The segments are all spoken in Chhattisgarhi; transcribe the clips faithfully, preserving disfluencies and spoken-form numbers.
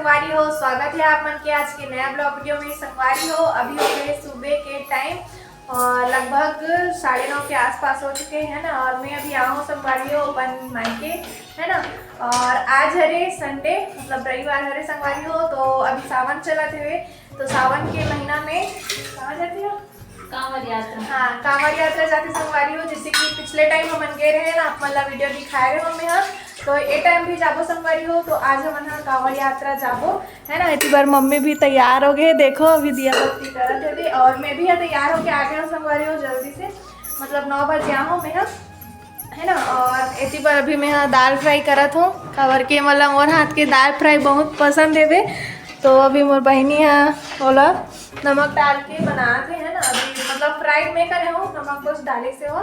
संगवारी हो, स्वागत है आप मन के आज के नया ब्लॉग वीडियो में। संगवारी हो, अभी हो गए सुबह के टाइम और लगभग साढ़े नौ के आसपास हो चुके हैं ना। और मैं अभी आऊँ संगवारी हो अपन मायके, है ना। और आज हरे संडे, मतलब रविवार हरे संगवारी हो, तो अभी सावन चलत हवे, तो सावन के महीना में कहाँ जाती हो? कांवड़ यात्रा। हाँ, कांवड़ यात्रा जाती संगवारी हो, जैसे कि पिछले टाइम हमन गए रहे ना, आप मन ला वीडियो दिखाए रहे हो मैं, हाँ। तो ए टाइम भी जाबो संगवारी हो, तो आज हमन हा कांवड़ यात्रा जाबो, है ना। इतनी बार मम्मी भी तैयार हो गए, देखो अभी दिया बत्ती करत है भी, और मैं भी यहाँ तैयार होके आ गया हूँ संगवारी हो जल्दी से, मतलब नौ बजे आऊँ मैं, हाँ। है ना। और एती बर अभी मैं हा दाल फ्राई करत हूँ, काबर के मतलब मोर हाथ के दाल फ्राई बहुत पसंद है बे। तो अभी मोर बहिनी हा ओला नमक डाल के बनात है, है ना। अभी मतलब फ्राई मैं करे हूँ, नमक बस डाले से हो।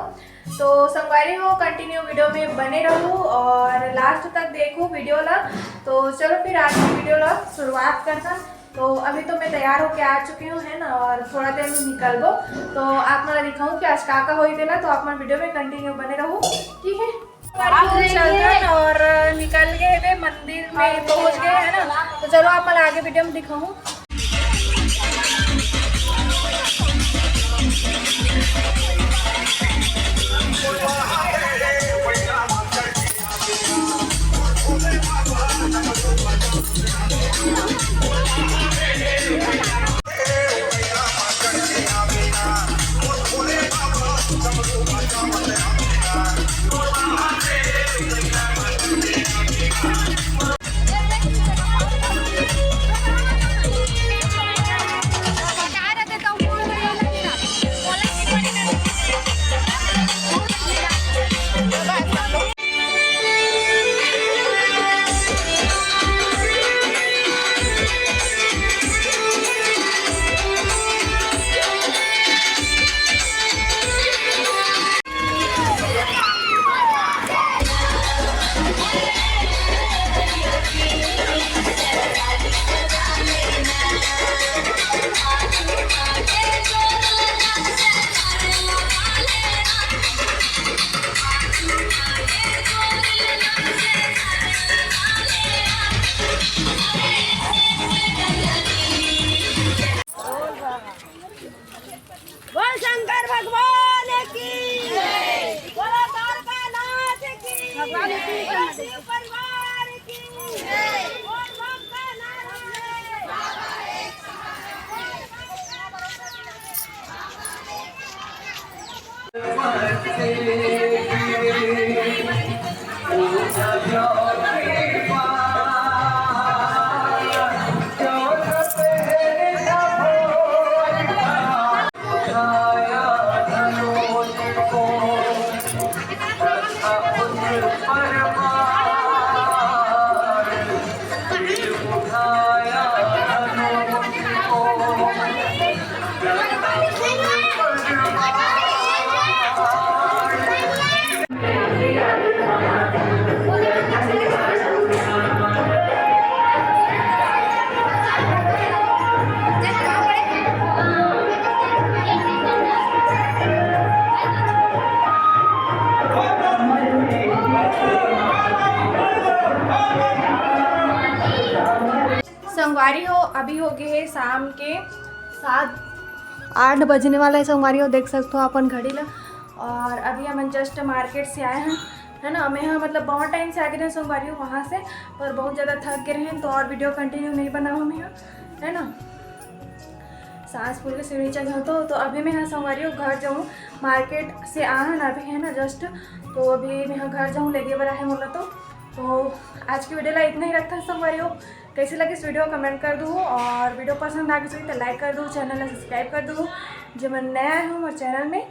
तो संगवारी हो, कंटिन्यू वीडियो में बने रहू और लास्ट तक देखू वीडियो ला। तो चलो फिर आज की वीडियो ला शुरुआत करता। तो अभी तो मैं तैयार होके आ चुकी हूँ, है ना, और थोड़ा देर में निकलबो। तो आप मन ला दिखाऊँ कि आज का का होई तेला, तो आप मन वीडियो में कंटिन्यू बने रहू, ठीक है। चलथन और निकल गए थे, मंदिर में पहुँच गए, है ना। तो चलो आप मन ला आगे वीडियो में दिखाऊँ। बोल शंकर भगवान की, बोलो द्वारकानाथ की, बोलो शिव परिवार की, बोल बाबा नाथ की। संगवारी हो, अभी हो गए हैं शाम के सात, आठ बजने वाला है संगवारी हो, देख सकते हो अपन घड़ी ला। और अभी हमन जस्ट मार्केट से आए हैं, है ना। मैं हाँ, मतलब बहुत टाइम से आ गए हैं संगवारी हो वहाँ से, पर बहुत ज़्यादा थक गए हैं, तो और वीडियो कंटिन्यू नहीं बनाऊँ मैं हाँ, है ना। सांस फूल के सीढ़ी चढ़ जाऊँ तो, तो अभी मैं हाँ संगवारी हो घर जाऊँ, मार्केट से आ है ना अभी, है ना, जस्ट। तो अभी मैं हाँ घर जाऊँ, लेके बर आहे मोला तो। तो आज की वीडियो ला इतना ही रखता है संगवारी हो। कैसे लगे इस वीडियो कमेंट कर दो, और वीडियो पसंद आ गई तो लाइक कर दो, चैनल ला सब्सक्राइब कर दो, जो मैं नया हूँ और चैनल में